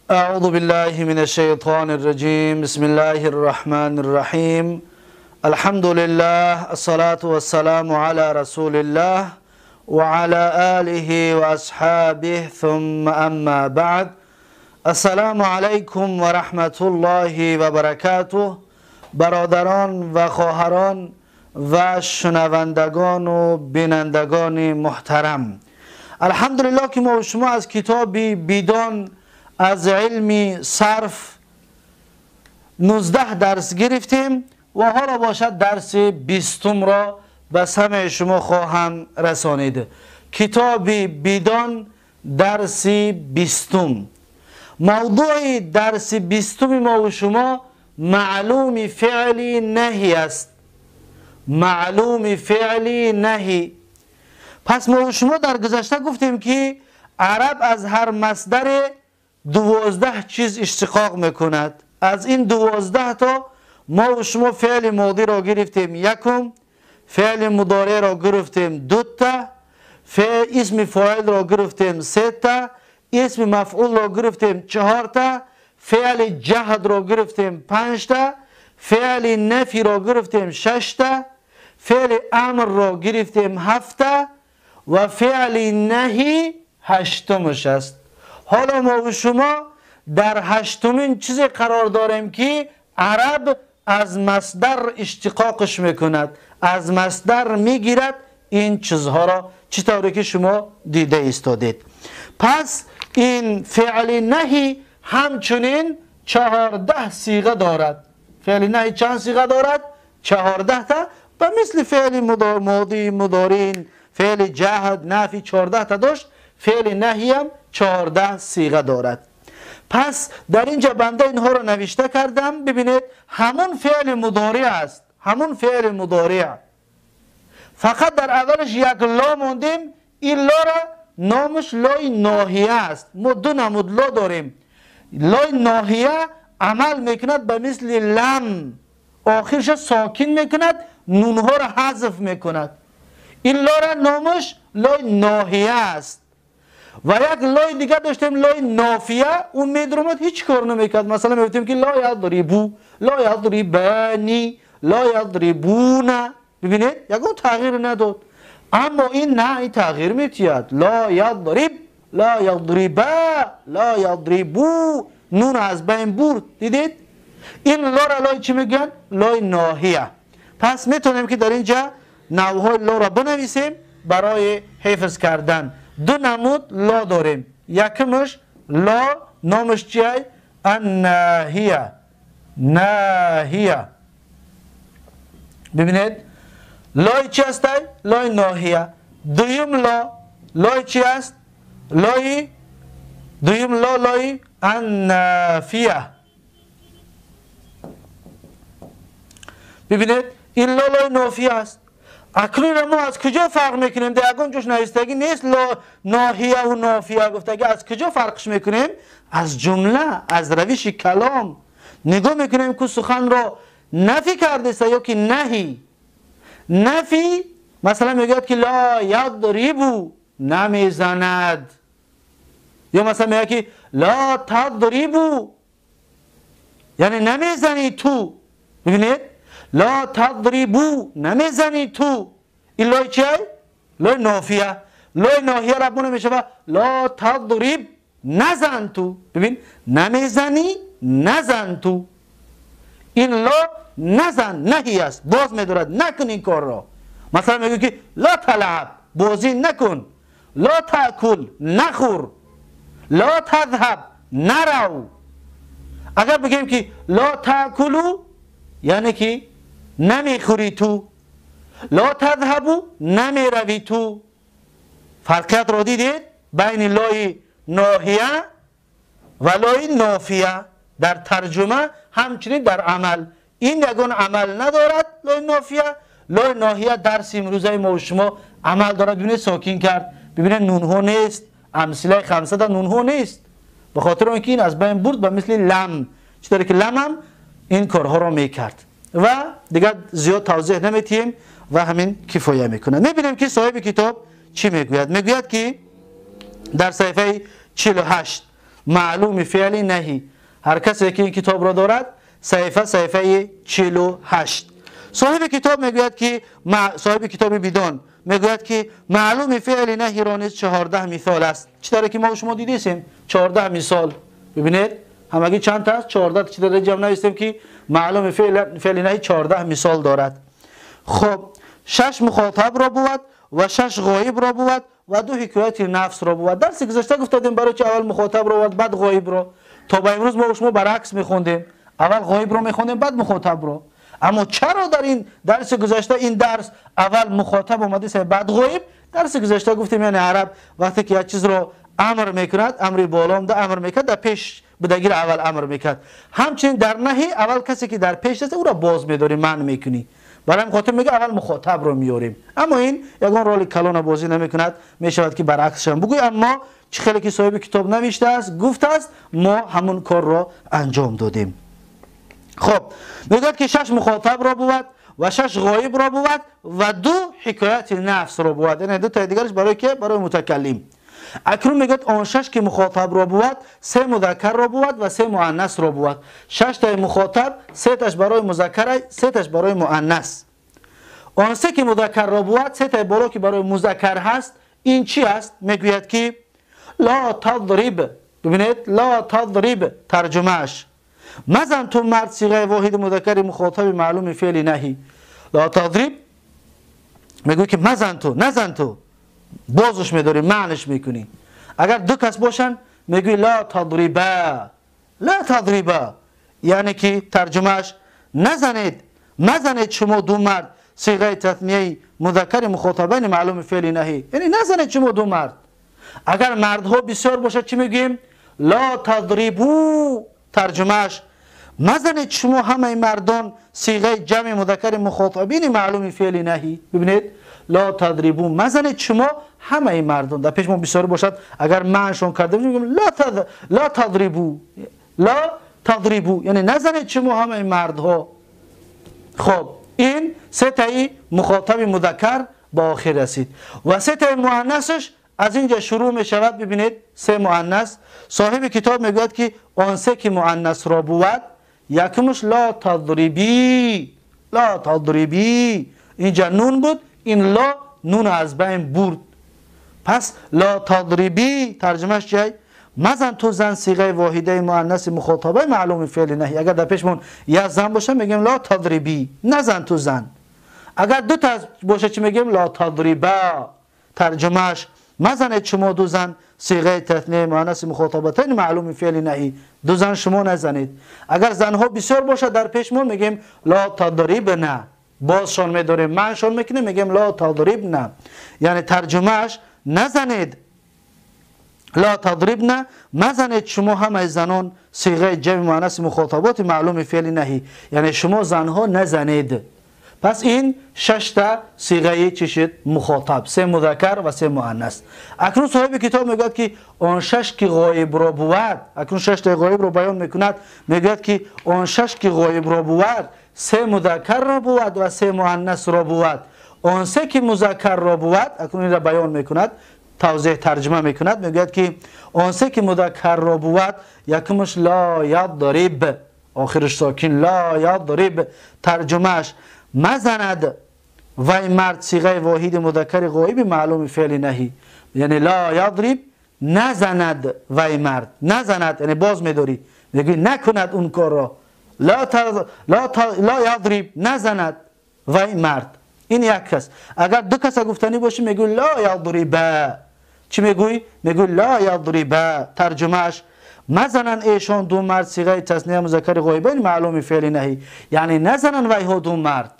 أعوذ بالله من الشيطان الرجيم. بسم الله الرحمن الرحيم. الحمد لله، الصلاة والسلام على رسول الله وعلى آله وأصحابه، ثم أما بعد. السلام علیکم و رحمت الله و برکاته. برادران و خواهران و شنوندگان و بینندگان محترم، الحمدلله که ما و شما از کتاب بیدان از علم صرف 19 درس گرفتیم و حالا باشد درس 20 را به سمع شما خواهم رسانید. کتاب بیدان درس 20. موضوع درس 20 ما و شما معلوم فعل نهی است. معلوم فعل نهی. پس ما و شما در گذشته گفتیم که عرب از هر مصدر 12 چیز اشتقاق میکند. از این 12 تا ما و شما فعل ماضی را گرفتیم یکم، فعل مضارع را گرفتیم 2 تا، فعل اسم فاعل را گرفتیم 3 تا، اسم مفعول را گرفتیم 4 تا، فعل جهد را گرفتیم 5 تا، فعل نفی را گرفتیم 6 تا، فعل امر را گرفتیم 7 تا و فعل نهی 8مش است. حالا ما و شما در 8مین چیز قرار داریم که عرب از مصدر اشتقاقش میکند، از مصدر میگیرد این چیزها را، چطوری که شما دیده ایستادید. پس این فعل نهی همچنین 14 صیغه دارد. فعل نهی چند صیغه دارد؟ 14 تا. و مثل فعل ماضی، مضارع، فعل جهد، نفی 14 تا داشت، فعل نهی هم 14 صیغه دارد. پس در اینجا بنده اینها را نوشته کردم. ببینید همون فعل مضارع است، همون فعل مضارع، فقط در اولش یک لا موندیم. این لا را نامش لای ناهیه است. ما دو نمود لا داریم. لای ناهیه عمل میکند به مثل لم، آخرش ساکن میکند، نونها را حذف میکند. این لا را نامش لای ناهیه است. و یک لای دیگه داشتیم، لای نافیه، اون میدرومد هیچ کار نمیکرد. مثلا میگفتیم که لا یضربو، لا یضربانی، لا یضربون. ببینید یکون تغییر نداد. اما این نه، این تغییر میتید. لا یضرب، لا یضربا، لا یضربو، نون از بین برد. دیدید؟ این لا را لای چی میگن؟ لای ناهیه. پس میتونیم که در اینجا نوهای لا را بنویسیم برای حفظ کردن. دو نمود لا داریم. یکمش لا نامش چیه؟ الناهیه. ناهیه. ببینید لای چی است؟ لای ناهیه. دویم لا لای چی است؟ لای دویم لا لای النافیه. ببینید این لا لای نافیه است. اکنون ما از کجا فرق میکنیم؟ در یگان جوش نوشتگی نیست لا ناهیه و نافیه گفتگی. از کجا فرقش میکنیم؟ از جمله، از روش کلام نگاه میکنیم که سخن را نفی کرده است یا که نهی. نفی مثلا میگوید که لا یضربو، نمیزند. یا مثلا میگه که لا تضربو، یعنی نمیزنی تو. ببینید لا تضربو، نمیزنی تو. این لای چیه؟ لای نافیه. لای ناهیه ربونه میشه لا تضرب، نزن تو. ببین نمیزنی، نزن تو. این لا نزن نهی است، باز میدارد نکن این کار را. مثلا میگه که لا تلعب، بازی نکن. لا تاکل، نخور. لا تذهب، نرو. اگر بگیم که لا تاکلو، یعنی که نمیخوری تو. لا تذهبو، نمیروی تو. فرقیت را دیدید بین لای ناهیه و لای نافیه در ترجمه، همچنین در عمل. این یگان عمل ندارد لای نافیه. لای ناهیه درس امروزه ما و شما عمل دارد. ببینید ساکن کرد، ببینید نونها نیست، امثله خمسه در نونها نیست، به خاطر اینکه این از بین برد به مثل لم، چطوری که لم هم این کارها را میکرد. و دیگه زیاد توضیح نمیتیم و همین کفایه میکنه. میبینیم که صاحب کتاب چی میگوید. میگوید که در صفحه 48 معلوم فعل نهی. هر کسی که این کتاب را دارد صحیفه 48. صاحب کتاب میگوید که صاحب کتاب بیدان میگوید که معلوم فعل نهی را نیز 14 مثال است. چطوری که ما شما دیدیم 14 مثال. ببینید همگی چند تا است؟ 14. چطوری جمع نوشتیم که معلوم فعل نهی 14 مثال دارد. خب 6 مخاطب را بود و 6 غایب را بود و 2 حکایت نفس را بود. درس گذشته گفتیم برای چه اول مخاطب را بود بعد غایب را. تا به امروز ما شما برعکس میخوندیم، اول غایب را میخوندیم بعد مخاطب را. اما چرا در این درس گذشته این درس اول مخاطب اومده بعد غایب؟ درس گذشته گفتیم یعنی عرب وقتی که یک چیز رو امر میکند، امری بالا ده امر میکرد، در پیش بدگیر اول امر میکرد. همچنین در نهی اول کسی که در پیش است او را باز میداری، منع میکنی. برای همین خاطر میگه اول مخاطب رو میاریم. اما این یگان رول کلان بازی نمیکند، میشود که برعکسش هم بگوی. اما چه خیلی که صاحب کتاب نوشته است گفته است، ما همون کار را انجام دادیم. خب میگوید که 6 مخاطب را بود و 6 غایب را بود و 2 حکایت نفس را بود، یعنی 2 تا دیگرش برای که برای متکلم. اکنون میگوید آن 6 که مخاطب را بود، 3 مذکر را بود و 3 مؤنث را بود. 6 تا مخاطب، 3 تاش برای مذکر، 3 تاش برای مؤنث. آن 3 که مذکر را بود، 3 تا بالا که برای مذکر هست، این چی است؟ میگوید که لا تضرب. ببینید لا تضرب ترجمهش مزن تو مرد صیغه واحد مذکر مخاطب معلوم فعل نهی. لا تضرب میگوی که مزن تو، نزن تو، بازش میداری، معنش میکنی. اگر 2 کس باشن میگوی لا تضربا، لا تضربا، یعنی که ترجمهش نزنید، مزنید شما 2 مرد، صیغه تثنیه مذکر مخاطبین معلوم فعل نهی، یعنی نزنید شما 2 مرد. اگر مردها بسیار باشد چی میگیم؟ لا تضربو، ترجمهش مزنید شما همه مردان، صیغه جمع مذکر مخاطبین معلوم فعل نهی. ببینید لا تضربو، مزنید شما همه مردان، در پیش ما بسیار باشد اگر معنشون کرده میگیم لا تضربو، لا تضربو، یعنی نزنید شما همه مردها. خب این 3 تایی مخاطب مذکر با آخر رسید و 3 تای مؤنثش از اینجا شروع می شود. ببینید 3 مؤنث. صاحب کتاب میگوید که آن 3 که مؤنث را بود، یکمش لا تضربی، لا تضربی، اینجا نون بود، این لا نون از بین برد. پس لا تضربی ترجمهش چیه؟ مزن تو زن، صیغه واحده مؤنث مخاطبه معلوم فعل نهی. اگر در پیشمون یه زن باشه میگیم لا تضربی، نزن تو زن. اگر 2 تا باشه چی میگیم؟ لا تضربا، ترجمهش مزنید شما 2 زن، صیغه تثنیه مؤنث مخاطبتین معلوم فعل نهی، 2 زن شما نزنید. اگر زنها بسیار باشه در پیشمون میگیم لا تضربنا، بازشان میداریم، معنشان میکنیم، میگیم لا تضربنا، یعنی ترجمهش نزنید، لا تضربنا، مزنید شما همه زنان، صیغه جمع مؤنث مخاطبات معلوم فعل نهی، یعنی شما زنها نزنید. پس این 6 تا صیغه چی شد؟ مخاطب، 3 مذکر و 3 مؤنث. اکنون صاحب کتاب میگوید که آن 6 که غایب را بود، اکنون 6 تا غایب را بیان میکند، میگوید که آن 6 که غایب را بود، 3 مذکر را بود و 3 مؤنث را بود. آن 3 که مذکر را بود، اکنون این را بیان میکند، توضیح ترجمه میکند، میگوید که آن 3 که مذکر را بود، یکمش لا یضرب، آخرش ساکن، لا یضرب، ترجمهش مزند وای مرد، صیغه واحد مذکر غایب معلوم فعل نهی، یعنی لا یضرب، نزند وای مرد، نزند یعنی باز میداری، میگی نکند اون کار را، لا یضرب، نزند وای مرد. این یک کس. اگر 2 کس گفتنی باشه میگوی لا یضرب، چی میگوی؟ میگوی لا یضرب، ترجمهش مزنن ایشان 2 مرد، صیغه تثنیه مذکر غایبین معلوم فعل نهی، یعنی نزنن وای ها 2 مرد،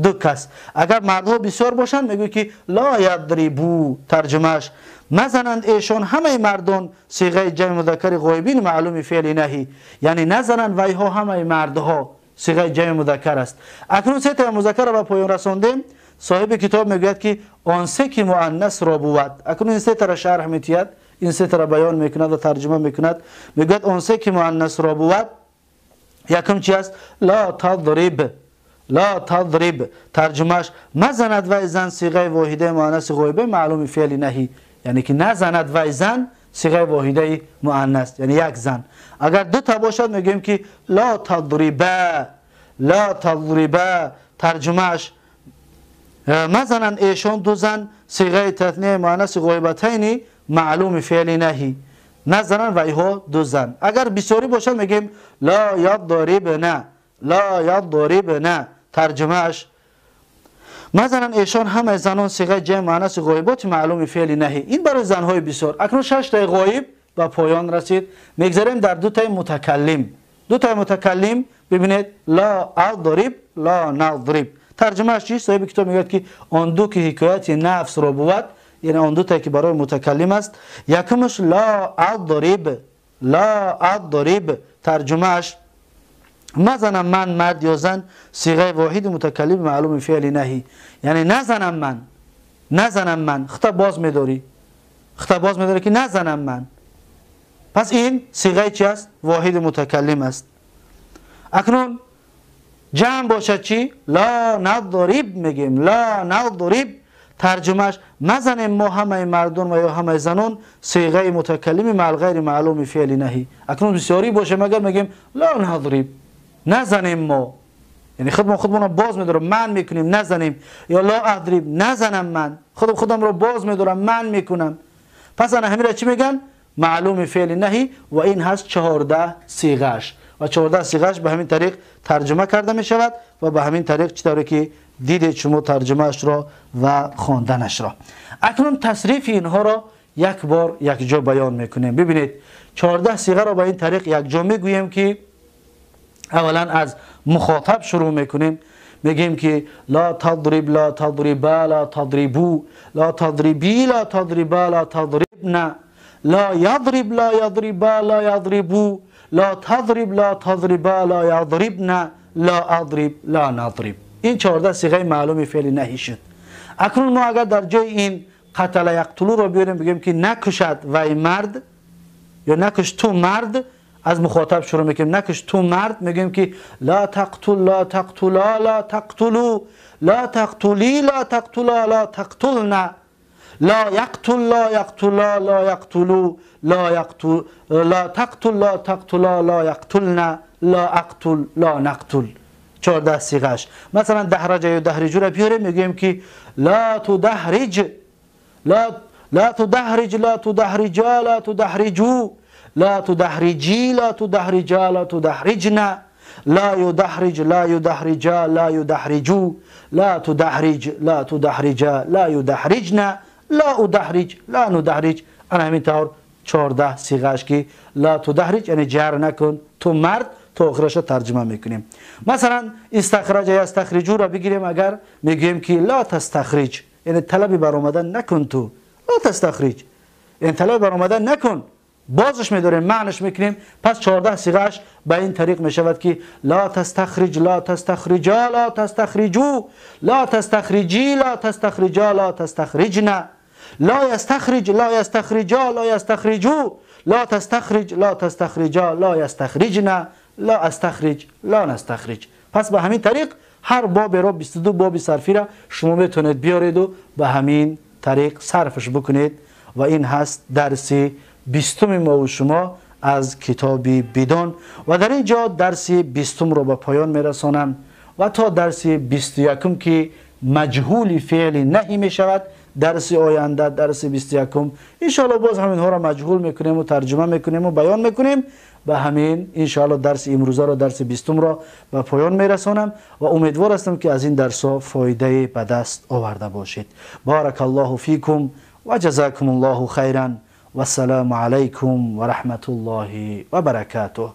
2 کس. اگر مردها بسیار باشند میگوی که لا یضربو، ترجمهش مزنند ایشان همه مردان، صیغه جمع مذکر غایبین معلوم فعل نهی، یعنی نزنند وای ها همه مردها، صیغه جمع مذکر است. اکنون 3 تا مذکر را به پایان رساندیم. صاحب کتاب میگوید که آن 3 که مؤنث را بود، اکنون این 3 تا را شرح میتید، این 3 تا را بیان میکند و ترجمه میکند. میگوید آن 3 که مؤنث را بود، یکم چی است؟ لا تضرب، لا تضرب، ترجمهش مزند وای زن، صیغه واحده مؤنث غایبه معلوم فعل نهی، یعنی که نزند وای زن، صيغه واحده مؤنث، یعنی یک زن. اگر دو تا باشد میگیم که لا تضربا، لا تضربا، ترجمهش مثلا ایشان دو زن، صيغه تثنیه مؤنث غایبتین معلوم فعل نهی، نزنن و ایها دو زن. اگر بسیاری باشد میگیم لا یضربن، لا یضربن، ترجمهش مثلا ایشان همه زنان، صيغه جمع مؤنث غایبات معلوم فعل نهی. این برای زنهای بسیار. اکنون 6 تا غایب به پایان رسید. میگذریم در دو تای متکلم. دو تای متکلم ببینید لا اضرب، لا نضرب، ترجمهش چیست؟ صاحب کتاب میگوید که آن دو که حکایت نفس را بود، یعنی آن دو تا که برای متکلم است، یکمش لا اضرب، لا اضرب، ترجمهش مثلا من مرد یا زن، صيغه واحد متکلم معلوم فعل نهی، یعنی نزنم من، نزنم من، خطا باز میداری، خطا باز میداری که نزنم من. پس این صيغه چی است؟ واحد متکلم است. اکنون جمع باشد چی؟ لا نضرب میگیم، لا نضرب، ترجمهش مزنیم ما همه مردان و یا همه زنان، صيغه متکلم مع غیر معلوم فعل نهی. اکنون بسیاری باشه مگر میگیم لا نضرب، نزنیم ما، یعنی خودمون رو باز میدارم، من میکنیم نزنیم، یا لا اضرب، نزنم من، خودم رو باز میدارم، من میکنم. پس انا همین را چی میگن؟ معلوم فعل نهی. و این هست 14 صيغهش و 14 صيغهش به همین طریق ترجمه کرده می شود و به همین طریق چطوری که دیدید شما ترجمهش را و خواندنش را. اکنون تصریف اینها را یک بار یک جا بیان میکنیم. ببینید 14 صيغه را به این طریق یک جا میگوییم که اولا از مخاطب شروع میکنیم، میگیم که لا تضرب، لا تضربا، لا تضربو، لا تضربی، لا تضربا، لا تضربن، لا یضرب، لا یضربا، لا یضربو، لا تضرب، لا تضربا، لا یضربن، لا اضرب، لا نضرب. این 14 صيغه معلوم فعل نهی شد. اکنون ما اگر در جای این قتل یقتلو را بیاریم بگیم که نکشد وی مرد یا نکش تو مرد، از مخاطب شروع میکنیم، نکش تو مرد، میگیم که لا تقتل، لا تقتلا، لا تقتلو، لا تقتلی، لا تقتلا، لا تقتلن، لا یقتل، لا یقتلا، لا یقتلو، لا یقتل، لا تقتل، لا تقتلا، لا یقتلن، لا اقتل، لا نقتل. 14 صيغهش. مثلا دحرج یا دحرجو را بیاریم میگیم که لا تدحرج، لا تدحرج، لا تدحرجا، لا تدحرجو، لا تدحرجی، لا تدحرجا، لا تدحرجن، لا يدحرج، لا يدحرجا، لا يدحرجو، لا تدحرج، لا تدحرجا، لا يدحرجن، لا ادحرج، لا ندحرج. انا همین طور 14 صيغهش که لا تدحرج یعنی جر نکن تو مرد، تا آخرش ترجمه میکنیم. مثلا استخرج یا استخرجو را بگیریم، اگر میگیم که لا تستخرج یعنی طلب برآمدن نکن تو، لا تستخرج یعنی طلب برآمدن نکن، بازش میداریم معنیش میکنیم. پس 14 صيغهش به این طریق میشود که لا تستخرج، لا تستخرجا، لا تستخرجو، لا تستخرجی، لا تستخرجا، لا تستخرجن، لا یستخرج، لا یستخرجا، لا یستخرجو، لا تستخرج، لا تستخرجا، لا یستخرجن، لا استخرج، لا نستخرج. پس به همین طریق هر باب را 22 باب صرفی را شما میتونید بیارید و به همین طریق صرفش بکنید. و این هست درس 20 ما و شما از کتاب بدان. و در اینجا درس 20 رو به پایان میرسانم و تا درس 21 که مجهول فعل نهی می شود، درس آینده درس 21 انشاءالله باز همینها را مجهول میکنیم و ترجمه میکنیم و بیان میکنیم. به همین انشاءالله درس امروزه را درس 20 را به پایان میرسانم و امیدوار هستم که از این درس ها فایده به دست آورده باشید. بارک الله فیکم و جزاکم الله خیرا و السلام علیکم و رحمت الله و برکاته.